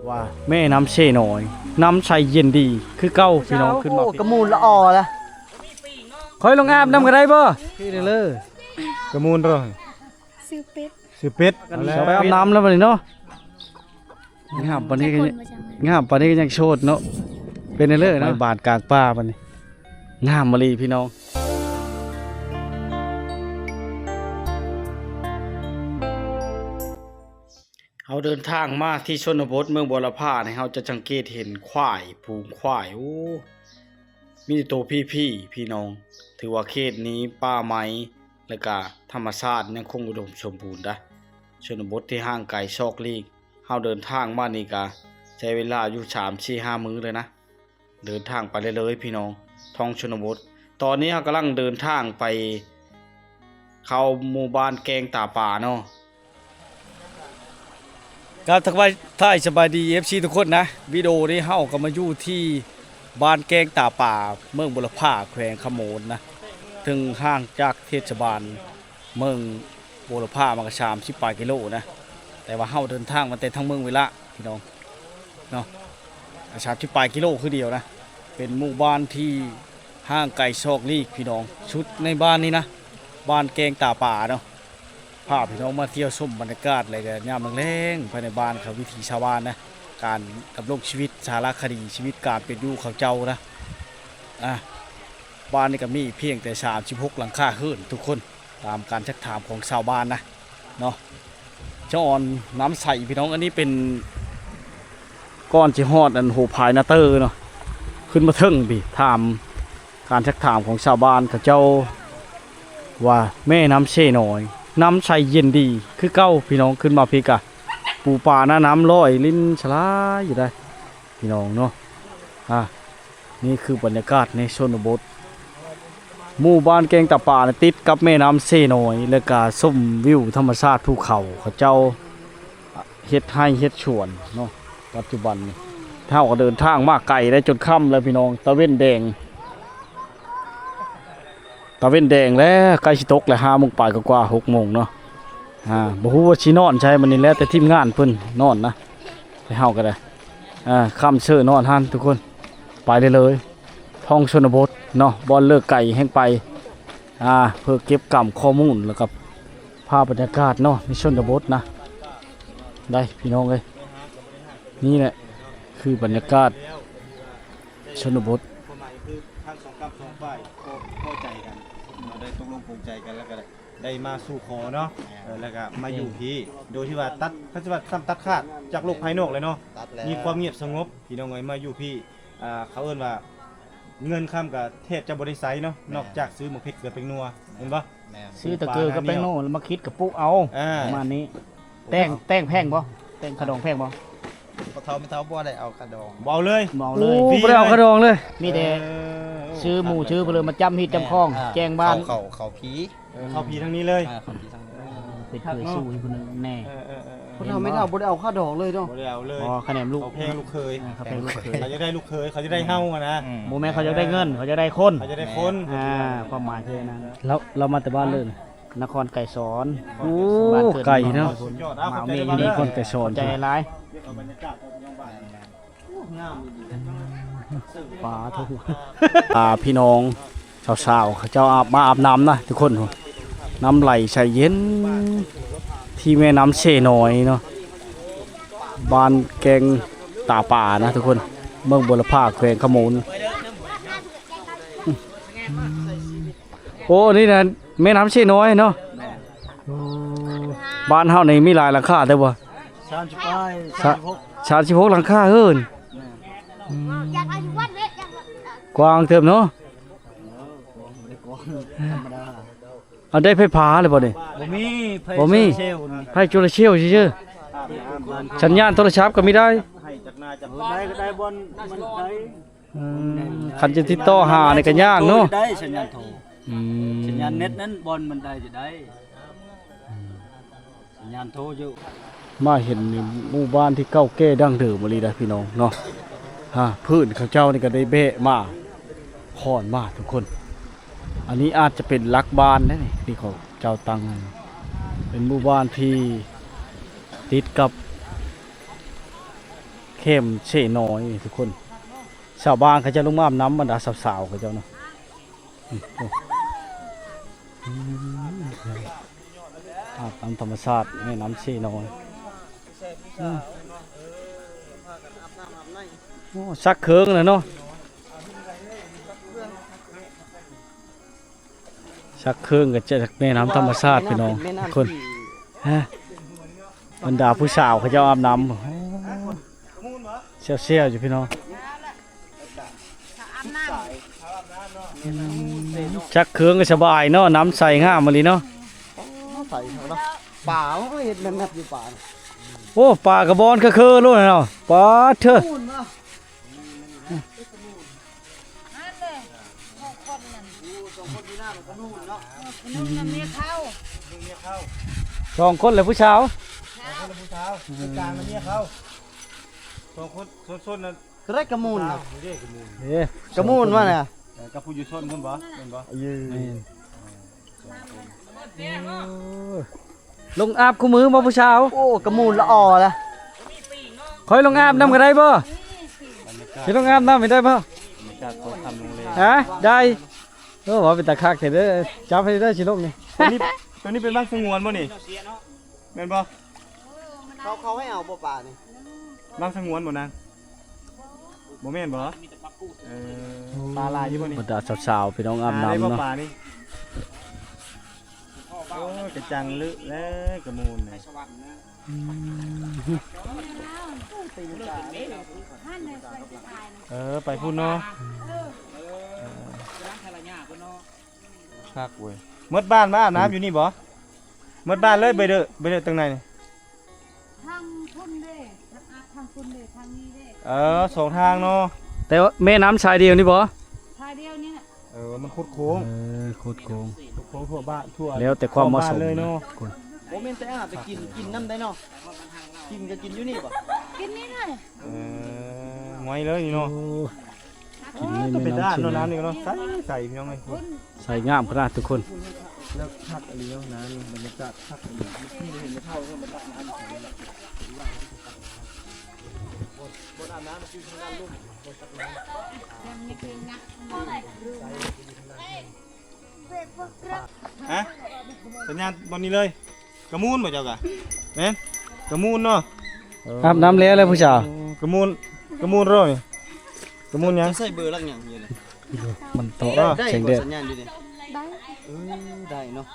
ວ່າແມ່ນ້ຳເຊນ້ອຍ ນ້ຳໃສເຢັນດີຄືເກົ່າພີ່ນ້ອງ. ຂຶ້ນມາ ໂອ້ ກະມູນລະອໍລະ. ຂ້ອຍລົງອາບນ້ຳກໍໄດ້ບໍ່? ຄືເດີ ກະມູນເດີ. ຊື່ເປັດ ຊື່ເປັດ. ເອົາແລ້ວ ໄປອາບນ້ຳແລ້ວບັດນີ້ເນາະ. ງາມປານນີ້ກໍ ງາມປານນີ້ກໍຍັງໂສດເນາະ. ເປັນແນວເລີຍເນາະ ບ້ານກາງປ່າບັດນີ້ ງາມອີ່ຫຼີພີ່ນ້ອງ. ເຮົາເດີນທາງມາທີ່ຊົນນະບົດເມືອງບົວລະພານີ້ ເຮົາຈະສັງເກດເຫັນຄວາຍ ຝູງຄວາຍ ໂອ້ ມີແຕ່ໂຕພີໆ ພີ່ນ້ອງ. ຖືວ່າເຂດນີ້ປ່າໄມ້ ແລະກະທຳມະຊາດຍັງຄົງອຸດົມສົມບູນໄດ໋. ຊົນນະບົດທີ່ຫ່າງໄກຊອກຫຼີກ ເຮົາເດີນທາງມານີ້ກະໃຊ້ເວລາຢູ່ສາມ ສີ່ ຫ້າມື້ເລີຍນະ. ເດີນທາງໄປເລື້ອຍໆ ພີ່ນ້ອງ ທ້ອງຊົນນະບົດ. ຕອນນີ້ເຮົາກຳລັງເດີນທາງໄປເຂົ້າໝູ່ບ້ານແກ້ງຕາປາເນາະ. ກາບທັກທາຍສະບາຍດີ ເອັຟຊີ ທຸກຄົນນະ. ວິດີໂອນີ້ເຮົາກໍມາຢູ່ທີ່ບ້ານແກ້ງຕາປາ ເມືອງບົວລະພາ ແຂວງຄຳມ່ວນນະ, ເຖິງຫ່າງຈາກເທດສະບານເມືອງບົວລະພາມາກໍສາມສິບປາຍກິໂລນະ, ແຕ່ວ່າເຮົາເດີນທາງມາແຕ່ທາງເມືອງເວລະ ພີ່ນ້ອງເນາະ, ສາມສິບປາຍກິໂລຄືດຽວນະ. ເປັນໝູ່ບ້ານທີ່ຫ່າງໄກຊອກຫຼີກ ພີ່ນ້ອງ, ສຸດໃນບ້ານນີ້ນະ, ບ້ານແກ້ງຕາປາເນາະ. ພາພີ່ນ້ອງມາທ່ຽວຊົມບັນຍາກາດ ແລະກະຍາມແລງໆ ພາຍໃນບ້ານເຂົາ ວິຖີຊາວບ້ານນະ, ການດຳລົງຊີວິດ, ສາລະຄະດີຊີວິດການເປັນຢູ່ເຂົາເຈົ້ານະ. ອ່າ ບ້ານນີ້ກະມີພຽງແຕ່ສາມສິບຫົກຫຼັງຄາເຮືອນທຸກຄົນ, ຕາມການຊັກຖາມຂອງຊາວບ້ານນະເນາະ. ສະອອນນ້ຳໃສພີ່ນ້ອງ, ອັນນີ້ເປັນ ກ່ອນຊິຮອດອັນໂຮພາຍນາເຕີເນາະ, ຂຶ້ນມາເທິງພີ້ ຖາມການຊັກຖາມຂອງຊາວບ້ານເຂົາເຈົ້າວ່າ ແມ່ນ້ຳເຊນ້ອຍ ນ້ຳໃສເຢັນດີຄືເກົ່າພີ່ນ້ອງ. ຂຶ້ນມາພີ້ກະ ປູປາໜ້ານ້ຳລອຍລິນສະຫຼາຍຢູ່ໄດ໋ ພີ່ນ້ອງເນາະ. ອ່າ ນີ້ຄືບັນຍາກາດໃນຊົນນະບົດ. ໝູ່ບ້ານແກ້ງຕາປານະ ຕິດກັບແມ່ນ້ຳເຊນ້ອຍ ແລະກະຊົມວິວທຳມະຊາດພູເຂົາ ເຂົາເຈົ້າເຮັດໄຮ່ເຮັດສວນເນາະ. ປັດຈຸບັນນີ້ເຮົາກໍເດີນທາງມາໄກແລ້ວ ຈົນຄ່ຳແລ້ວພີ່ນ້ອງ, ຕາເວັນແດງ ຕາເວັນແດງແລ້ວ, ໃກ້ຊິຕົກແລ້ວ, ຫ້າໂມງປາຍກວ່າໆ ຫົກໂມງເນາະ. ອ່າ ບໍ່ຮູ້ວ່າຊິນອນໃສບັດນີ້, ແລ້ວແຕ່ທີມງານເພິ່ນນອນນະ, ແຕ່ເຮົາກໍໄດ້ ອ່າ ຄ່ຳເຊີນອນຫັ້ນທຸກຄົນ. ໄປເລີຍໆ ທ້ອງຊົນນະບົດເນາະ, ບ່ອນເລີກໄກແຮ່ງໄປ ອ່າ ເພື່ອເກັບກຳຂໍ້ມູນ ແລ້ວກໍພາບບັນຍາກາດເນາະ ໃນຊົນນະບົດນະ ໄດ໋ພີ່ນ້ອງເອີຍ. ນີ້ແຫຼະຄືບັນຍາກາດ ຊົນນະບົດ. ຄວາມໝາຍຄືທັງສອງກັບສອງຝ່າຍພໍ ພໍໃຈກັນເນາະ, ໄດ້ຕົກລົງປົງໃຈກັນ ແລ້ວກໍໄດ້ມາສູ່ຂໍເນາະ. ແມ່ນ. ເອີ ແລ້ວກໍມາຢູ່ ແມ່ນ ພີ້ ໂດຍທີ່ວ່າຕັດ ຄັນຊິວ່າຕັດຂາດຈາກໂລກພາຍນອກເລີຍເນາະ, ຕັດແລ້ວ ມີຄວາມງຽບສະຫງົບ ພີ່ນ້ອງເອີຍ. ມາຢູ່ພີ້ ອ່າ ເຂົາເອີ້ນວ່າເງິນຄຳກໍແທບຈະບໍ່ໄດ້ໃຊ້ເນາະ, ແມ່ນ ນອກຈາກຊື້ໝາກເຜັດເກືອແປ້ງນົວ ແມ່ນບໍ່? ແມ່ນ. ຊື້ແຕ່ເກືອກັບແປ້ງນົວ ມາຄິດກະປຸເອົາ ອ່າ ປະມານນີ້. ແຕ່ງ ແຕ່ງແພງບໍ່? ແຕ່ງຂະດອງແພງບໍ່? ພໍ່ເຖົ້າແມ່ເຖົ້າບໍ່ໄດ້ເອົາຂະດອງ. ບໍ່ເອົາເລີຍ? ບໍ່ເອົາເລີຍ. ໂອ້ ບໍ່ໄດ້ເອົາຂະດອງເລີຍ. ມີແຕ່ ເອີ ຊື້ໝູ່ຊື້ເພິ່ນເລີຍມາຈ້ຳຮີດຈ້ຳຄອງ ແມ່ນ ອ່າ ແຈ້ງບ້ານ ເຂົ້າ ເຂົ້າ ເຂົ້າຜີ ເອີ ເຂົ້າຜີທາງນີ້ເລີຍ. ອ່າ ເຂົ້າຜີທາງນີ້ ເອີ ເປັນເອື້ອຍຊູ້ຢູ່ເພິ່ນແນ່. ເອີ ເອີ ເອີ ເອີ ພໍ່ເຖົ້າແມ່ເຖົ້າບໍ່ໄດ້ເອົາຂະດອງເລີຍເນາະ. ບໍ່ໄດ້ເອົາເລີຍ. ອໍ ຂະແໜມລູກ ເຂົາແພງລູກເຂີຍ. ເອີ ເຂົາແພງລູກເຂີຍ. ເຂົາຢາກໄດ້ລູກເຂີຍ ເຂົາຢາກໄດ້ເຮົາຫັ້ນນະ. ອືມ ບໍ່ແມ່ນເຂົາຢາກໄດ້ເງິນ ເຂົາຢາກໄດ້ຄົນ. ເຂົາຢາກໄດ້ຄົນ. ອ່າ ຄວາມໝາຍຄືນັ້ນ. ແລ້ວ ແລ້ວມາແຕ່ບ້ານເລີຍ? ນະຄອນໄກສອນ. ໂອ້ ໄກເນາະ. ສຸດຍອດ. ເອົາ ຂອບໃຈຫຼາຍ. ນະຄອນໄກສອນ. ຂອບໃຈຫຼາຍ. ປາໂທ ອ່າ ພີ່ນ້ອງສາວໆ ເຂົາເຈົ້າອາບ ມາອາບນ້ຳນະທຸກຄົນ. ນ້ຳໄຫຼໃສເຢັນ ທີ່ແມ່ນ້ຳເຊນ້ອຍເນາະ, ບ້ານແກ້ງຕາປານະທຸກຄົນ, ເມືອງບົວລະພາ ແຂວງຄຳມ່ວນ. ໂອ້ ນີ້ນະ ແມ່ນ້ຳເຊນ້ອຍເນາະ. ແມ່ນ. ໂອ້ ບ້ານເຮົານີ້ມີຫຼາຍຫຼັງຄາເດີບໍ່? ສາມສິບປາຍ ສາມສິບຫົກ ສາມສິບຫົກຫຼັງຄາເຮືອນ. ແມ່ນ. ອືມ ກວ້າງເຕີບເນາະ. ເອີ ບໍ່ໄດ້ກວ້າງ ທຳມະດາ. ເອົາ ໄດ້ໄຟຟ້າແລ້ວບໍ່ນີ້? ບໍ່ມີ ໄຟ ບໍ່ມີ ໂຊລາເຊວນີ້ ໄຟໂຊລາເຊວຊື່ໆ. ສັນຍານໂທລະສັບກໍມີໄດ້. ໄດ້ກໍໄດ້ ບ່ອນມັນໄດ້. ອືມ ຄັນຈະຕິດຕໍ່ຫານີ້ກໍຍາກເນາະ. ໄດ້ສັນຍານໂທ. ອືມ ສັນຍານເນັດນັ້ນ ບ່ອນມັນໄດ້ຈະໄດ້ ອືມ ສັນຍານໂທຢູ່. ມາເຫັນໝູ່ບ້ານທີ່ເກົ່າແກ່ດັ້ງເດີມອີ່ຫຼີນະພີ່ນ້ອງເນາະ. ຮະ ພື້ນເຂົາເຈົ້ານີ້ກໍໄດ້ແບະມາ ຄ້ອນມາທຸກຄົນ. ອັນນີ້ອາດຈະເປັນຫຼັກບ້ານເດ້ນີ້ ທີ່ເຂົາເຈົ້າຕັ້ງ. ເປັນໝູ່ບ້ານທີ່ຕິດກັບ ແຄມເຊນ້ອຍນີ້ທຸກຄົນ. ຊາວບ້ານເຂົາເຈົ້າລົງມາອາບນ້ຳ ບັນດາສາວໆເຂົາເຈົ້າເນາະ. ອືມ ອາບນ້ຳທຳມະຊາດ ແມ່ນ້ຳເຊນ້ອຍ. ອືມ ໂອ້ ສັກເຄິ່ງແລ້ວເນາະ. ສັກເຄິ່ງກໍຈາກແມ່ນ້ຳທຳມະຊາດ ພີ່ນ້ອງ ແມ່ນ້ຳ ທຸກຄົນ ທີ່ ຮະ ບັນດາຜູ້ສາວເຂົາເຈົ້າອາບນ້ຳ. ໂອ້ ແຊວໆຢູ່ ພີ່ນ້ອງ. ອາບນ້ຳ ອືມ ສັກເຄິ່ງກໍສະບາຍເນາະ ນ້ຳໃສງາມອີ່ຫຼີເນາະ. ໃສເນາະ ປາ ໂອ້ຍ ເຮັດແມ່ນແມັບຢູ່ປາ. ໂອ້ ປາກະບອນກະເຄີໂລດເນາະ ປາດເທີ. ສອງຄົນແລ້ວຜູ້ສາວ ສອງຄົນແລ້ວຜູ້ສາວ ກາງນຳເມຍເຂົາ ສອງຄົນ ຊົນໆນັ້ນ ກະໄດ້ກະມູນນະ ເດ້ກະມູນ ເດ້ກະມູນວ່ານະ ເອີ ກັບຜູ້ຢູ່ຊົນພຸ້ນບໍ່ ແມ່ນບໍ່? ເອີ ແມ່ນ. ໂອ້ ລົງອາບຄູ່ມື້ບໍ່ຜູ້ສາວ? ໂອ້ ກະມູນລະອໍລະ. ຂ້ອຍລົງອາບນຳກໍໄດ້ບໍ່? ຊິລົງອາບນຳໃຫ້ໄດ້ບໍ່? ຮະ? ໄດ້. ໂອ້ ວ່າເປັນຕາຄັກແທ້ເດີ. ຈັບໃຫ້ເດີ ຊິລົງນີ້. ຕົວນີ້ ຕົວນີ້ເປັນບັກສະຫງວນບໍ່ນີ້? ແມ່ນບໍ່? ເຂົາ ເຂົາໃຫ້ເອົາບໍ່ປານີ້? ບັກສະຫງວນບໍ່ນາງ? ບໍ່ແມ່ນບໍ່? ເອີ ປາຫຼາຍຢູ່ບໍ່ນີ້? ບັນດາສາວໆ ພີ່ນ້ອງອາບນ້ຳເນາະ. ໂອ້ຍ ກະຈັງລຶແລ້ວກະມູນນະ. ອືມ ເອີ ໄປພຸ້ນເນາະ. ຄັກເວີຍ. ໝົດບ້ານມາອາບນ້ຳຢູ່ນີ້ບໍ່? ໝົດບ້ານເລີຍ ໄບເດີ ໄບເດີ ຕັງໃນນີ້. ທາງພຸ້ນເດ້ ທາງອາບທາງພຸ້ນເດ້ ທາງນີ້ເດ້. ເອີ ສອງທາງເນາະ. ແຕ່ວ່າແມ່ນ້ຳສາຍດຽວນີ້ບໍ່? ສາຍດຽວນີ້ແຫຼະ. ເອີ ມັນຄົດໂຄ້ງ. ເອີ ຄົດໂຄ້ງ. ຄົດໂຄ້ງທົ່ວບ້ານ ທົ່ວ ແລ້ວແຕ່ຄວາມເໝາະສົມເລີຍເນາະ. ບໍ່ແມ່ນແຕ່ອາບໄປກິນ ກິນນຳໄດ້ເນາະ. ກິນກໍກິນຢູ່ນີ້ບໍ່? ກິນນີ້ເລີຍ. ເອີ ງອຍເລີຍນີ້ເນາະ. ໂອ້ ກິນໃນແມ່ນ້ຳເຊນ້ອຍ. ເປັນຕາອາບເນາະ ນ້ຳນີ້ເນາະ ໃສໆ ພີ່ນ້ອງເອີຍ ໃສງາມຂະໜາດທຸກຄົນ. ແລ້ວຄັກອີ່ຫຼີເນາະ ນ້ຳນີ້ ບັນຍາກາດຄັກອີ່ຫຼີ. ເມື່ອກີ້ເຫັນແມ່ເຖົ້າເພິ່ນມາຕັກນ້ຳ ບ່ອນອາບນ້ຳມັນຢູ່ທາງດ້ານລຸ່ມ ບ່ອນຕັກນ້ຳ. ຮະ? ສັນຍານບ່ອນນີ້ເລີຍ. ກະມູນບໍ່ເຈົ້າກະ? ແມ່ນ ກະມູນເນາະ. ເອີ ອາບນ້ຳແລ້ວແລ້ວຜູ້ສາວ. ໂອ້ ກະມູນ ກະມູນເນາະນີ້. ກະມູນຫຍັງ? ຈະໃສ່ເບີຫຼັກຫຍັງຢູ່ນີ້? ມັນເຕາະ ເອີ ໄດ້ ແສງແດດ ສັນຍານຢູ່ນີ້. ໄດ້ ເອີ ໄດ້ເນາະ.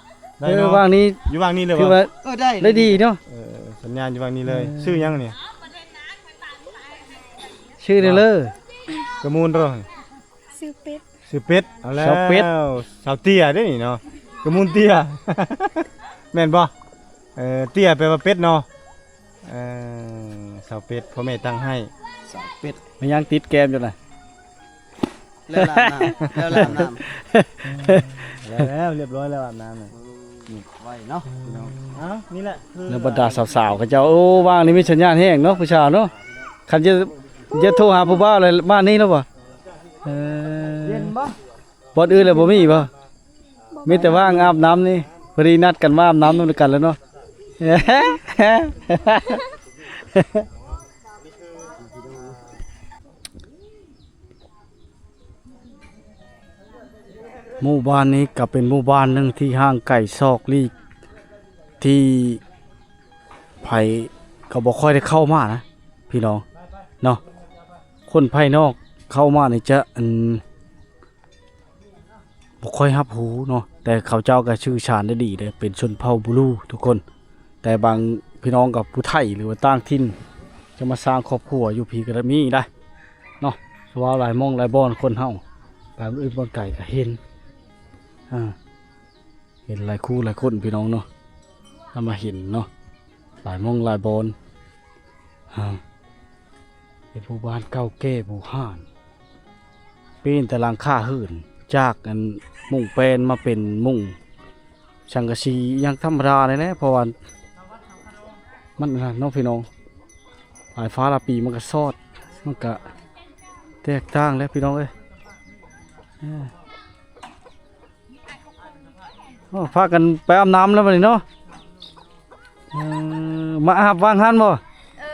ໄດ້ເນາະ ເອີ ຫວ່າງນີ້ ຢູ່ຫວ່າງນີ້ເລີຍ ຖືວ່າ ເອີ ໄດ້ ໄດ້ດີເນາະ. ເອີ ສັນຍານຢູ່ຫວ່າງນີ້ເລີຍ. ເອີ ຊື່ຫຍັງນີ້? ຊື່ເດີເລີ. ກະມູນເນາະ. ຊື່ເປັດ. ຊື່ເປັດ. ເອົາແລ້ວ ສາວເປັດ ສາວເຕ້ຍເດ້ນີ້ເນາະ. ກະມູນເຕ້ຍ ແມ່ນບໍ່? ເອີ ເຕ້ຍແປວ່າເປັດເນາະ. ເອີ ສາວເປັດ ພໍ່ແມ່ຕັ້ງໃຫ້ ສາວເປັດ. ແມ່ນຫຍັງຕິດແກ້ມຢູ່ນະ? ແລ້ວລາບນ້ຳ ແລ້ວລາບນ້ຳ ແລ້ວ ລຽບຮ້ອຍແລ້ວອາບນ້ຳນະ. ນີ້ໄວເນາະ ພີ່ນ້ອງ. ເອົ້າ ນີ້ແຫຼະ ແລ້ວບັນດາສາວໆ ເຂົາເຈົ້າ ໂອ້ ຫວ່າງນີ້ມີສັນຍານແຮງເນາະ ຜູ້ສາວເນາະ. ຄັນຈະ ຈະໂທຫາຜູ້ບ່າວແລ້ວ ບ້ານນີ້ແລ້ວບໍ່? ເອີ ເຢັນບໍ່? ບ່ອນອື່ນແລ້ວບໍ່ມີບໍ່? ມີແຕ່ຫວ່າງອາບນ້ຳນີ້ ພໍດີນັດກັນມາອາບນ້ຳນຳກັນແລ້ວເນາະ. ໝູ່ບ້ານນີ້ກໍເປັນໝູ່ບ້ານໜຶ່ງທີ່ຫ່າງໄກສອກຫຼີກ ທີ່ໃຜກໍບໍ່ຄ່ອຍໄດ້ເຂົ້າມານະ ພີ່ນ້ອງເນາະ. ຄົນພາຍນອກເຂົ້າມານີ້ຈະ ອັນ ບໍ່ຄ່ອຍຮັບຮູ້ເນາະ ແຕ່ເຂົາເຈົ້າກໍສື່ສານໄດ້ດີເດ້ ເປັນຊົນເຜົ່າບລູທຸກຄົນ. ແຕ່ບາງພີ່ນ້ອງກັບຜູ້ໄທ ຫຼືວ່າຕ່າງຖິ່ນ ຈະມາສ້າງຄອບຄົວຢູ່ພີ້ກໍໄດ້ມີໄດ໋ເນາະ. ສະເວົ້າຫຼາຍໝ່ອງຫຼາຍບ່ອນ ຄົນເຮົາ ໄປບ່ອນອື່ນບ່ອນໄກກໍເຫັນ ອ່າ ເຫັນຫຼາຍຄູ່ຫຼາຍຄົນພີ່ນ້ອງເນາະ ເຮົາມາເຫັນເນາະ ຫຼາຍໝ່ອງຫຼາຍບ່ອນ. ເປັນໝູ່ບ້ານເກົ່າແກ່ບູຮານ ປ່ຽນແຕ່ຫຼັງຄາເຮືອນ ຈາກອັນມຸງແປ້ນມາເປັນມຸງສັງກະສີຢ່າງທຳມະດານີ້ແຫຼະ ເພາະວ່າມັນອັນນັ້ນເນາະພີ່ນ້ອງ ຫຼາຍຟ້າຫຼາຍປີມັນກະຊອດ ມັນກະແຕກຕ່າງແຫຼະພີ່ນ້ອງເອີຍ. ເອີ ໂອ້ ພາກັນໄປອາບນ້ຳແລ້ວບັດນີ້ເນາະ. ເອີ ມາອາບຫວ່າງຫັ້ນບໍ່? ເອີ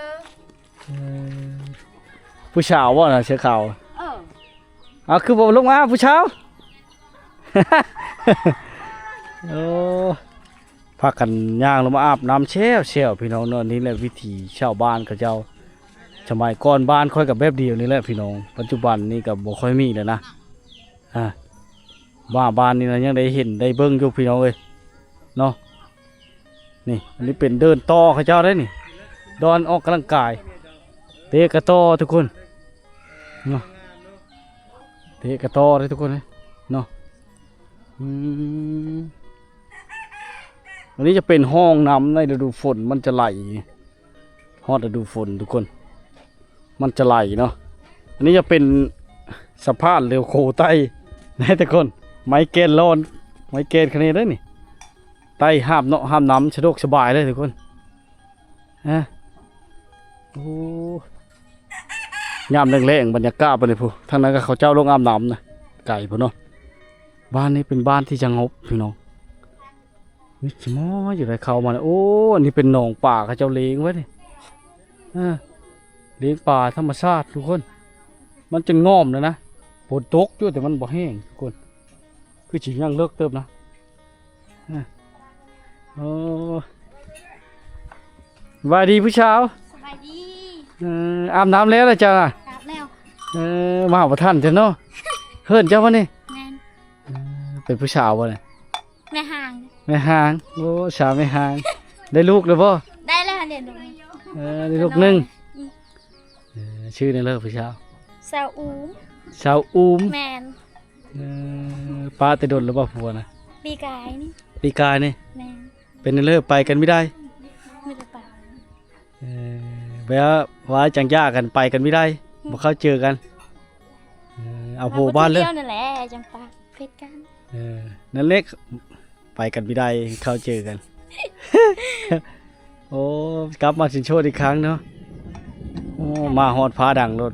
ເອີ ຜູ້ສາວບໍ່ນະ ເສື້ອຂາວ? ເອີ ເອົາ ຄືບໍ່ລົງມາຜູ້ສາວ? ໂອ້ ພາກັນຍ່າງລົງມາອາບນ້ຳແຊວໆ ພີ່ນ້ອງເນາະ. ນີ້ແຫຼະວິຖີຊາວບ້ານເຂົາເຈົ້າ ສະໄໝກ່ອນບ້ານຂ້ອຍກໍແບບດຽວນີ້ແຫຼະພີ່ນ້ອງ. ປັດຈຸບັນນີ້ກໍບໍ່ຄ່ອຍມີແລ້ວນະ ອ່າ ວ່າບ້ານນີ້ນະ ຍັງໄດ້ເຫັນໄດ້ເບິ່ງຢູ່ພີ່ນ້ອງເອີຍເນາະ. ນີ້ ອັນນີ້ເປັນເດີ່ນຕໍ່ເຂົາເຈົ້າເດ້ນີ້ ດອນອອກກຳລັງກາຍ ເຕະກະຕໍ້ທຸກຄົນເນາະ ເຕະກະຕໍ້ເດ້ທຸກຄົນເອີຍເນາະ. ອືມ ອັນນີ້ຈະເປັນຮ່ອງນ້ຳໃນລະດູຝົນ ມັນຈະໄຫຼ ຮອດລະດູຝົນທຸກຄົນ ມັນຈະໄຫຼເນາະ. ອັນນີ້ຈະເປັນສະພານເຫຼືອໂຄໄຕ້ນະທຸກຄົນ ໄມ້ແກ່ນລອນ ໄມ້ແກ່ນຂະເໜດເດ້ນີ້ ໄຕ້ຫ້າມເນາະ ຫ້າມນ້ຳ ສະດວກສະບາຍເລີຍທຸກຄົນ. ຮະ ໂອ້ ຍາມແລງໆ ບັນຍາກາດປານນີ້ພຸ້ນ ທາງນັ້ນກໍເຂົາເຈົ້າລົງອາບນ້ຳນະ ໄກພຸ້ນເນາະ. ບ້ານນີ້ເປັນບ້ານທີ່ສະຫງົບພີ່ນ້ອງ. ມີຂີ້ມອຢູ່ໃນເຂົ້າມາ. ໂອ້ ອັນນີ້ເປັນໜອງປາເຂົາເຈົ້າລ້ຽງໄວ້ນີ້ ເອີ ລ້ຽງປາທຳມະຊາດທຸກຄົນ. ມັນຈົນງ່ອມແລ້ວນະ ຝົນຕົກຢູ່ແຕ່ມັນບໍ່ແຫ້ງທຸກຄົນ ຄືຊິຍັງເລິກເຕີບນະ. ເອີ ໂອ້ ສະບາຍດີຜູ້ສາວ. ສະບາຍດີ. ເອີ ອາບນ້ຳແລ້ວລະເຈົ້ານະ? ອາບແລ້ວ. ເອີ ມາບໍ່ທັນເຈົ້າເນາະ. ເຮືອນເຈົ້າບໍ່ນີ້? ແມ່ນ. ເອີ ເປັນຜູ້ສາວບໍ່ນີ້? ແມ່ຮ້າງ. ແມ່ຮ້າງ. ໂອ້ ສາວແມ່ຮ້າງ. ໄດ້ລູກແລ້ວບໍ່? ໄດ້ແລ້ວ ເດ ເອີ ໄດ້ລູກໜຶ່ງ. ອືມ ເອີ ຊື່ແນວໃດຜູ້ສາວ? ສາວອູມ. ສາວອູມ. ແມ່ນ. ເອີ ປະແຕ່ດົນແລ້ວບໍ່ຜົວນະ? ປີກາຍນີ້. ປີກາຍນີ້. ແມ່ນ. ເປັນແນວໃດ ໄປກັນບໍ່ໄດ້? ບໍ່ໄດ້ໄປ. ເອີ ແບບວ່າຈັ່ງຈາກັນ ໄປກັນບໍ່ໄດ້. ອືມ ບໍ່ເຂົ້າເຈີກັນ. ເອີ ເອົາຜົວບ້ານເລີຍ. ມາຜູ້ດຽວນັ້ນແຫຼະ ຈັ່ງປະເພັດກັນ. ເອີ ນັ້ນແຫຼະ ໄປກັນບໍ່ໄດ້ ເຂົ້າເຈີກັນ. ໂອ້ ກັບມາຊິນໂຊດອີກຄັ້ງເນາະ. ໂອ້ ມາຮອດຟ້າດັງໂລດ.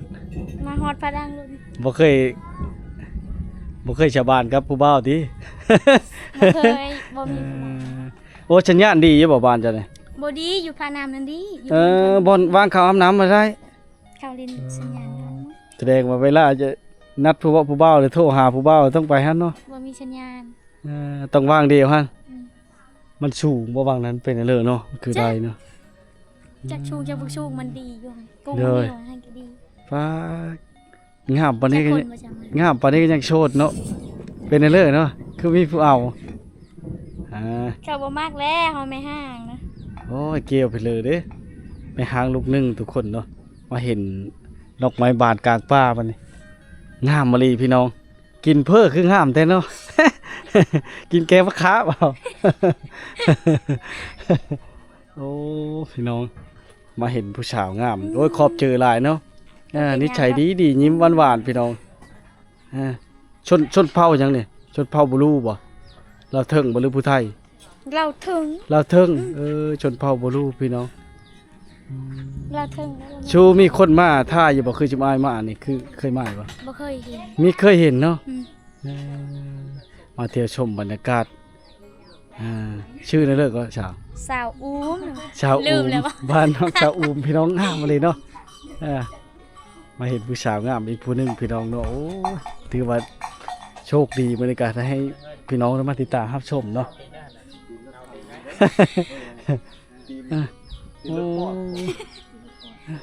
ມາຮອດຟ້າດັງໂລດ. ບໍ່ເຄີຍ ບໍ່ເຄີຍສາບານກັບຜູ້ບ່າວຕິ? ບໍ່ເຄີຍ ບໍ່ມີ. ເອີ ໂອ້ ສັນຍານດີຢູ່ບໍ່ບ້ານເຈົ້ານີ້? ບໍ່ດີ ຢູ່ພານ້ຳນັ້ນດີ. ເອີ ຢູ່ ບ່ອນວາງເຂົ້າອາບນ້ຳມາໄດ້ ເຂົ້າຫຼິ້ນ. ສັນຍານ ສະແດງວ່າເວລາຈະນັດຜູ້ເວົ້າຜູ້ບ່າວ ຫຼືໂທຫາຜູ້ບ່າວ ຕ້ອງໄປຫັ້ນເນາະ. ບໍ່ມີສັນຍານ. ເອີ ຕ້ອງວາງດຽວຫັ້ນ. ອືມ ມັນສູງບໍ່ ວາງນັ້ນເປັນເລີເນາະ ຄືໄດ້ເນາະ. ຈັກສູງຈັກບໍ່ສູງ ມັນດີຢູ່ ໂດຍ ຫັ້ນກໍດີ. ປ້າ ງາມປານນີ້ກໍ ງາມປານນີ້ກໍຍັງໂສດເນາະ ເປັນເລີເນາະ ຄືມີຜູ້ເອົາ. ອ່າ ເຂົາບໍ່ມັກແລ້ວ ເຮົາແມ່ຮ້າງນະ. ໂອ້ຍ ກ່ຽວໄປເລີເດ້ ແມ່ຮ້າງລູກໜຶ່ງທຸກຄົນເນາະ. ມາເຫັນດອກໄມ້ບານກາງປ່າບັດນີ້ ງາມອີ່ຫຼີພີ່ນ້ອງ. ກິນເພີ້ຄືງາມແທ້ເນາະ ກິນແກງຜັກຂາເອົາ. ໂອ້ ພີ່ນ້ອງ ມາເຫັນຜູ້ສາວງາມ ໂອ້ຍ ຂອບເຈີຫຼາຍເນາະ. ອ່າ ນິໄສດີໆ ຍິ້ມຫວານໆ ພີ່ນ້ອງ. ອ່າ ຊົນ ຊົນເຜົ່າຫຍັງນີ້? ຊົນເຜົ່າບລູບໍ່? ລາວເທິງບໍ່ ຫຼືຜູ້ໄທ? ລາວເທິງ. ລາວເທິງ. ອືມ ເອີ ຊົນເຜົ່າບລູພີ່ນ້ອງ. ອືມ ລາວເທິງ. ຊູມີຄົນມາຖ່າຍຢູ່ບໍ່? ຄືຈຸມອ້າຍມານີ້ ຄືເຄີຍມາຢູ່ບໍ່? ບໍ່ເຄີຍເຫັນ. ມີເຄີຍເຫັນເນາະ. ອືມ ເອີ ມາທ່ຽວຊົມບັນຍາກາດ. ອ່າ ຊື່ແນວເລີກໍສາວ? ສາວອູມ. ສາວອູມ. ລືມແລ້ວບໍ່? ບ້ານນ້ອງສາວອູມ ພີ່ນ້ອງ ງາມອີ່ຫຼີເນາະ. ອ່າ ມາເຫັນຜູ້ສາວງາມອີກຜູ້ໜຶ່ງພີ່ນ້ອງເນາະ. ໂອ້ ຖືວ່າໂຊກດີມື້ນີ້ກະ ໄດ້ໃຫ້ພີ່ນ້ອງໄດ້ມາຕິດຕາມຮັບຊົມເນາະ. ອ່າ ໂອ້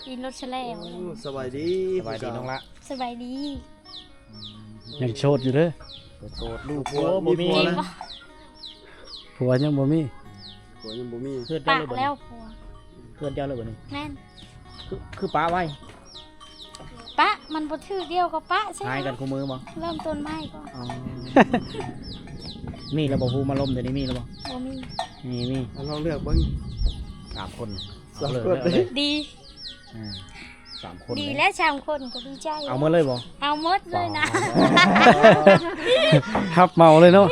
ຕີນລົດສະແລວ. ໂອ້ ສະບາຍດີ ສະບາຍດີນ້ອງລະ. ສະບາຍດີ. ຍັງໂສດຢູ່ເດີ. ໂສດ ລູກຜົວບໍ່ມີ. ຜົວຍັງບໍ່ມີ. ຜົວຍັງບໍ່ມີ. ເຮືອນເຈົ້າເລີຍບໍ່? ປະແລ້ວຜົວ. ເຮືອນເຈົ້າເລີຍບໍ່ນີ້? ແມ່ນ. ຄື ຄືປະໄວ້? ປະ ມັນບໍ່ຖືກດຽວກໍປະ. ຫາຍກັນຄູ່ມື້ບໍ່? ເລີ່ມຕົ້ນໃໝ່ກໍ. ອໍ ມີແລ້ວບໍ່ ຜູ້ມາລົມດຽວນີ້ ມີແລ້ວບໍ່? ບໍ່ມີ. ມີ ມີ. ລອງເລືອກເບິ່ງ ສາມຄົນ. ສາມຄົນ. ເອົາເລີຍ ເລືອກເລີຍ. ດີ. ອ່າ ສາມຄົນ. ດີແລ້ວ ສາມຄົນກໍດີໃຈ. ເອົາໝົດເລີຍບໍ່? ເອົາໝົດເລີຍນະ. ຮັບເໝົາເລີຍເນາະ.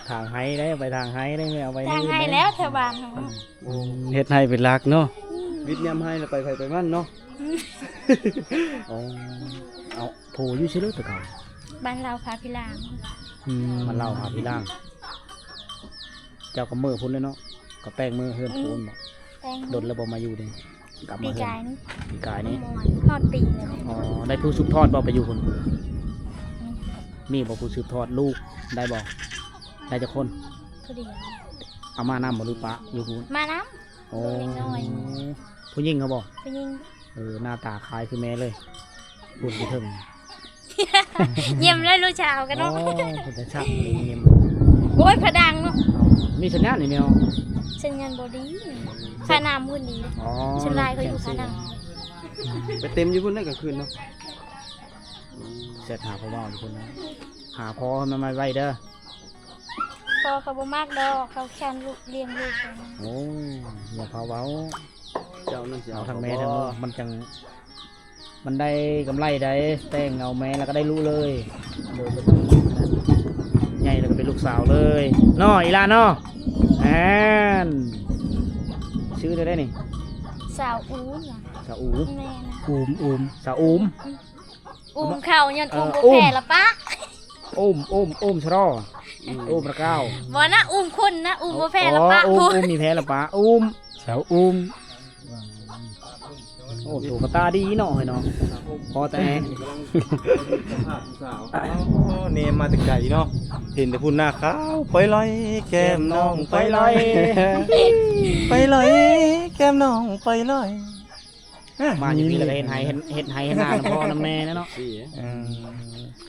ທາງໄຮ່ໄດ້ ໄປທາງໄຮ່ໄດ້ ແມ່ເອົາໄປທາງໄຮ່ແລ້ວແຖວບ້ານເຮົາ. ອືມ ໂອ້ ອືມ ເຮັດໄຮ່ເປັນຫຼັກເນາະ. ອືມ ວິດຍາມໄຮ່ລະໄປໃຜໄປມັນເນາະ. ອືມ ອໍ ເອົາ ຜູ້ຢູ່ໃສເດີແຕ່ເກົ່າ? ບ້ານລາວພາພິລາງ. ອືມ ບ້ານລາວພາພິລາງ. ເຈົ້າກໍເມືອພຸ້ນແລ້ວເນາະ ກໍແປງເມືອເຮືອນພູນບໍ່? ແປງ. ດົນແລ້ວບໍ່ມາຢູ່ນີ້? ກັບມາເຮືອນ ປີກາຍນີ້ ປີກາຍນີ້ ຮອດປີແລ້ວ. ອໍ ໄດ້ຜູ້ສືບທອດບໍ່ໄປຢູ່ພຸ້ນ? ອືມ ມີບໍ່ຜູ້ສືບທອດ ລູກໄດ້ບໍ່? ໄດ້ຈັກຄົນ? ຜູ້ດຽວ. ເອົາມານຳບໍ່ ຫຼືປະຢູ່ພຸ້ນ? ມານຳ. ໂອ້ ລູກນ້ອຍ ຜູ້ຍິງເຂົາບໍ່? ຜູ້ຍິງ. ເອີ ໜ້າຕາຄ້າຍຄືແມ່ເລີຍ ພຸ້ນຢູ່ເທິງ. ຢ້ຽມເລີຍລູກສາວກັນເນາະ. ໂອ້ ເປັນຕາຊັກ ຍິ້ມ. ໂອ້ຍ ພະດັງເນາະ. ອໍ ມີສັນຍານນີ້ແນວ ສັນຍານບໍ່ດີ ຄ່ານ້ຳພຸ້ນດີ. ອໍ ສ່ວນຫຼາຍເຂົາຢູ່ພະດັງ. ໄປເຕັມຢູ່ພຸ້ນໄດ້ກາງຄືນເນາະ. ແຊັດຫາພໍ່ເວົ້າຢູ່ພຸ້ນນະ ຫາພໍ່ໃຫ້ມາໄວໆເດີ. ພໍ່ເຂົາບໍ່ມັກດອກ ເຂົາແຄ້ນລູກ ລ້ຽງລູກ. ໂອ້ ຢ່າພາເວົ້າ ເຈົ້ານັ້ນຊິເອົາທັງແມ່ທັງລູກ ມັນຈັ່ງ ມັນໄດ້ກຳໄລໃດ ແຕ່ງເອົາແມ່ແລ້ວກໍໄດ້ລູກເລີຍ ໂດຍບໍ່ຕ້ອງ ໃຫຍ່ແລ້ວກໍເປັນລູກສາວເລີຍເນາະ ອີ່ຫຼ້າເນາະ. ແມ່ນ ຊື່ແນວໃດນີ້? ສາວອູມ. ສາວອູມ. ແມ່ນ. ອູມ ອູມ ສາວອູມ. ອືມ ອູມເຂົ້າ ຍ້ອນອູມ ເອີ ບໍ່ແຜ່ລະປະ. ອູມ ອູມ ອູມຊະລໍ ອືມ ອູມລະກ້າວ. ບໍ່ນະ ອູມຄົນນະ ອູມບໍ່ແຜ່ລະປະ. ອໍ ອູມ ອູມມີແຜ່ລະປະ ອູມ ສາວອູມ. ໂອ້ ໂຕກະຕາດີເນາະ ເຮີ້ຍເນາະ ພໍແຕ່ ໂອ້ ແນມມາແຕ່ໄກເນາະ ເຫັນແຕ່ພຸ້ນ ໜ້າຂາວປອຍລອຍ ແກ້ມນ້ອງປອຍລອຍ ປອຍລອຍ ແກ້ມນ້ອງປອຍລອຍ. ມາຢູ່ພີ້ແລ້ວກໍເຮັດໄຮ່ ເຮັດ ເຮັດໄຮ່ເຮັດນານຳພໍ່ນຳແມ່ແຫຼະເນາະ. ເອີ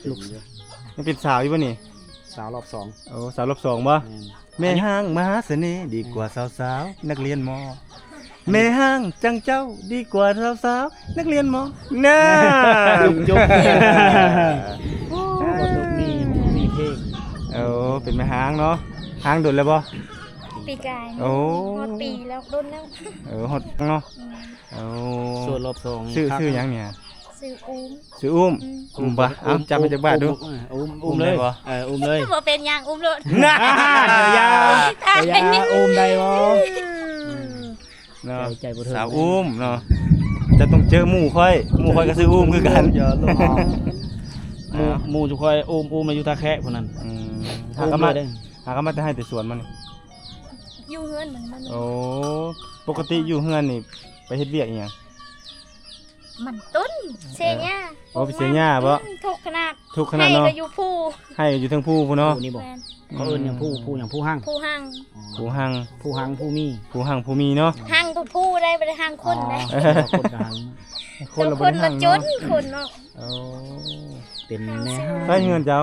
ລູກ ຍັງເປັນສາວຢູ່ບໍ່ນີ້? ສາວລອບສອງ. ໂອ້ ສາວລອບສອງບໍ່? ແມ່ນ. ແມ່ຮ້າງມະຫາສະເໜ່ດີກວ່າສາວໆ ນັກຮຽນມໍ ແມ່ຮ້າງຈັ່ງເຈົ້າດີກວ່າສາວໆ ນັກຮຽນມໍ ນານ ຈົບ ໂອ້ ບໍ່ຕົກມີ ມີເພງ. ໂອ້ ເປັນແມ່ຮ້າງເນາະ ຮ້າງດົນແລ້ວບໍ່? ປີກາຍ. ໂອ້ ຮອດປີແລ້ວ ດົນແລ້ວ. ເອີ ຮອດເນາະ. ອືມ. ໂອ້ ໂສດລອບສອງ ຊື່ ຊື່ຫຍັງນີ້? ຊື່ອູມ. ຊື່ອູມ. ອືມ ອຸ້ມປະ ອຸ້ມ ເອົາ ຈັບໃຫ້ຈັກບາດດູ. ອຸ້ມ ອຸ້ມ ອຸ້ມເລີຍ. ເອີ ອຸ້ມເລີຍ ບໍ່ເປັນຫຍັງ ອຸ້ມໂລດ. ນານ ຢ່າ ຢ່າ ອຸ້ມໄດ້ບໍ່? ເນາະ ໃຈບໍ່ເຖິງ ສາວອຸ້ມເນາະ ເຈົ້າຕ້ອງເຈີໝູ່ຂ້ອຍ ໝູ່ຂ້ອຍກໍຊື່ອຸ້ມຄືກັນ. ໝູ່ ໝູ່ຈຸຂ້ອຍອຸ້ມ ອຸ້ມມາຢູ່ທ່າແຄະພຸ້ນນັ້ນ. ອືມ ຫາກໍມາ ຫາກໍມາແຕ່ໄຮ່ແຕ່ສວນມັນ. ຢູ່ເຮືອນມັນ ມັນ. ໂອ້ ປົກກະຕິຢູ່ເຮືອນນີ້ໄປເຮັດວຽກອີ່ຫຍັງ? ມັນຕົ້ນເສຍຫຍ້າ. ໂອ້ ໄປເສຍຫຍ້າບໍ່? ອືມ ທຸກຂະໜາດ ທຸກຂະໜາດເນາະ. ໄຮ່ກໍຢູ່ພູ ໄຮ່ກໍຢູ່ເທິງພູພຸ້ນເນາະ. ພູນີ້ບໍ່? ແມ່ນ. ເຂົາເອີ້ນຫຍັງ ພູ ພູຫຍັງ ພູຮັງ. ພູຮັງ. ອໍ ພູຮັງ ພູຮັງ ພູມີ ພູຮັງ ພູມີເນາະ. ຮັງກໍພູໄດ້ ບໍ່ໄດ້ຮັງຄົນໄດ້. ອໍ ຄົນກໍຮັງ ຄົນລະບໍ່ໄດ້ຮັງເນາະ ຄົນເນາະ. ໂອ້ ເປັນແມ່ຮ້າງ ໃກ້ເຮືອນເຈົ້າ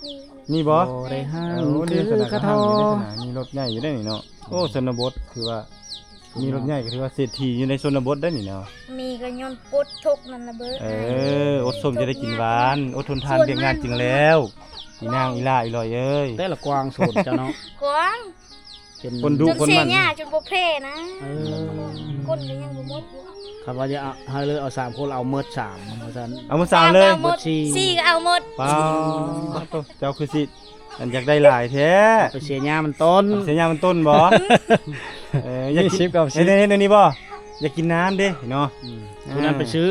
ມີ ມີບໍ່? ບໍ່ໄດ້ຮ້າງ ໂອ້ ຄືກະທອງ ມີລົດໃຫຍ່ຢູ່ເດ້ນີ້ເນາະ. ໂອ້ ຊົນນະບົດ ຖືວ່າມີລົດໃຫຍ່ກໍຖືວ່າເສດຖີຢູ່ໃນຊົນນະບົດໄດ້ນີ້ເນາະ. ມີກໍຍ້ອນອົດທົນນັ້ນລະເບີດ. ເອີ ອົດຊົມຈະໄດ້ກິນຫວານ ອົດທົນທານວຽກງານຈຶ່ງແລ້ວ ອີນາງ ອີຫຼ້າ ອີຫຼອຍເອີຍ. ແຕ່ລະກວ້າງໂຊນເຈົ້າເນາະ ກວ້າງ. ເປັນຄົນດຸຄົນໝັ່ນ ຈົນເສຍຫຍ້າຈົນບໍ່ແຜ່ນະ. ເອີ ຄົນກໍຍັງບໍ່ໝົດຢູ່. ຄັນວ່າຈະເອົາ ໃຫ້ເລີກເອົາສາມຄົນ ເອົາໝົດສາມ ວ່າຊັ້ນ. ເອົາໝົດສາມເລີຍ ເອົາໝົດສີ່ ສີ່ກໍເອົາໝົດ. ປ້າໂທ້ ເຈົ້າຄືຊິອັນຢາກໄດ້ຫຼາຍແທ້. ໄປເສຍຫຍ້າມັນຕົ້ນ ໄປເສຍຫຍ້າມັນຕົ້ນບໍ່? ເອີ ຢາກກິນ ເຮັດ ເຮັດແນວນີ້ບໍ່? ຢາກກິນນ້ຳເດ້ເນາະ. ອືມ ຜູ້ນັ້ນໄປຊື້ ເອີ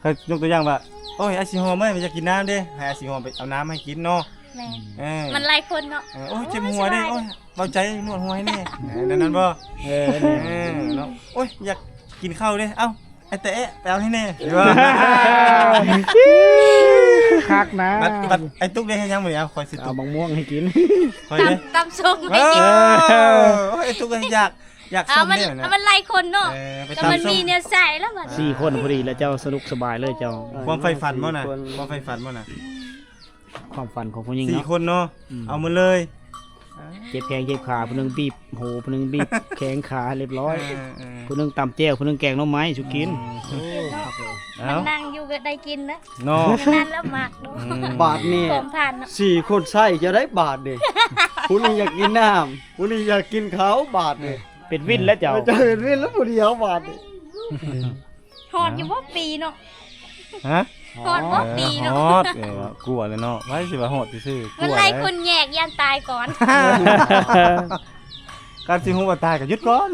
ເຂົາຍົກຕົວຢ່າງວ່າ ໂອ້ຍ ອ້າຍສີຫອມເອີຍ ຢາກກິນນ້ຳເດ້ ໃຫ້ອ້າຍສີຫອມໄປເອົານ້ຳໃຫ້ກິນເນາະ. ແມ່ນ. ເອີ ມັນຫຼາຍຄົນເນາະ. ເອີ ໂອ້ຍ ເຈັບຫົວເດ້ ໂອ້ຍ ເບົາໃຈນວດຫົວໃຫ້ແດ່ ເອີ ນັ້ນບໍ່? ເອີ ເອີ ເນາະ. ໂອ້ຍ ຢາກກິນເຂົ້າເດ້ ເອົ້າ ອ້າຍແຕະ ໄປເອົາໃຫ້ແດ່ ຄັກນະ. ບັດ ບັດອ້າຍຕຸກເດ້ ເຮັດຫຍັງມື້ນີ້? ເອົາ ຂ້ອຍຊິ ເອົາບັກມ່ວງໃຫ້ກິນ ຂ້ອຍເດ້ ຕຳ ຕຳສົ້ມໃຫ້ກິນ. ເອີ ໂອ້ຍ ອ້າຍຕຸກກໍຢາກ ຢາກ ເອົາ ສ້ອມ ມັນ ເດ້ ມັນຫຼາຍຄົນເນາະ. ເອີ ໄປຕຳສົ້ມ ມັນມີແນວໃສ່ແລ້ວບັດນີ້ ສີ່ຄົນພໍດີແລ້ວເຈົ້າ ສະໜຸກສະບາຍເລີຍເຈົ້າ. ຄວາມໃຝ່ຝັນບໍ່ນະ? ຄວາມໃຝ່ຝັນບໍ່ນະ? ຄວາມຝັນຂອງຜູ້ຍິງເນາະ ສີ່ຄົນເນາະ. ອືມ ເອົາໝົດເລີຍ. ເຈັບແຂ້ງເຈັບຂາ ຜູ້ໜຶ່ງບີບຫູ ຜູ້ໜຶ່ງບີບແຂ້ງຂາ ຮຽບຮ້ອຍ. ເອີ ເອີ ຜູ້ໜຶ່ງຕຳແຈ່ວ ຜູ້ໜຶ່ງແກງໜໍ່ໄມ້ສູ່ກິນ. ອືມ ໂອ້ ຄັກເລີຍ. ເອົ້າ ນັ່ງຢູ່ກໍໄດ້ກິນນະ ເນາະ ນັ້ນລະມັກເນາະ. ອືມ ບາດນີ້ ຂອງຜ່ານເນາະ ສີ່ຄົນໃຊ້ຈະໄດ້ບາດນີ້ ຜູ້ໜຶ່ງຢາກກິນນ້ຳ ຜູ້ໜຶ່ງຢາກກິນເຂົ້າ ບາດນີ້ ເປັນວິນແລ້ວເຈົ້າ ເຈົ້າເປັນວິນແລ້ວຜູ້ດຽວບາດນີ້. ຮອດຢູ່ບໍ່ປີເນາະ? ຮະ? ຮອດບໍ່ປີເນາະ? ຮອດ ເອີ ກວ່າແລ້ວເນາະ ໃຜຊິວ່າຮອດຊື່ໆ. ມັນໄລ່ຄົນແຍກ ຢ້ານຕາຍກ່ອນ ຄັນຊິຮູ້ວ່າຕາຍກໍຢຸດກ່ອນ.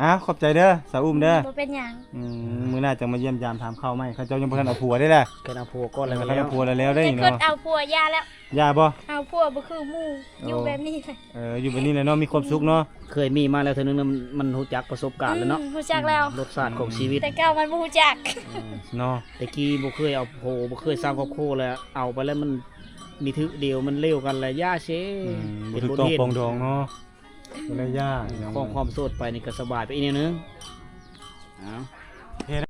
ອ້າວ ຂອບໃຈເດີ ສາວອຸ້ມເດີ. ບໍ່ເປັນຫຍັງ. ອືມ ມື້ໜ້າຈັ່ງມາຢ້ຽມຢາມຖາມຂ່າວໃໝ່. ເຂົາເຈົ້າຍັງບໍ່ທັນເອົາຜົວເດ້ລະ. ຄັນເອົາຜົວກ່ອນແລ້ວ ເອີ ຄັນເອົາຜົວແລ້ວເດ້ນີ້ເນາະ. ເຂົາເຈົ້າເອົາຜົວຢ່າແລ້ວ. ຢ່າບໍ່? ເອົາຜົວບໍ່ຄືໝູ່ ໂອ້ ຢູ່ແບບນີ້ແຫຼະ. ເອີ ຢູ່ແບບນີ້ແຫຼະເນາະ ມີຄວາມສຸກເນາະ. ເຄີຍມີມາແລ້ວເທື່ອໜຶ່ງນະ ມັນ ມັນຮູ້ຈັກປະສົບການແລ້ວເນາະ. ອືມ ຮູ້ຈັກແລ້ວ ອືມ ລົດຊາດຂອງຊີວິດ. ແຕ່ເກົ່າມັນບໍ່ຮູ້ຈັກ. ເອີ ເນາະ ແຕ່ກີ້ບໍ່ເຄີຍເອົາຜົວ ບໍ່ເຄີຍສ້າງຄອບຄົວ ແລ້ວເອົາໄປແລ້ວມັນມີຖືກດຽວ ມັນເລວກັນແລ້ວຢ່າເຊ. ອືມ ບໍ່ຖືກຕ້ອງປອງດອງເນາະ. ກໍເລີຍຢ່າ ອືມ ຂອງຄວາມໂສດໄປນີ້ກໍສະບາຍໄປອີກແນວໜຶ່ງ. ເອົາ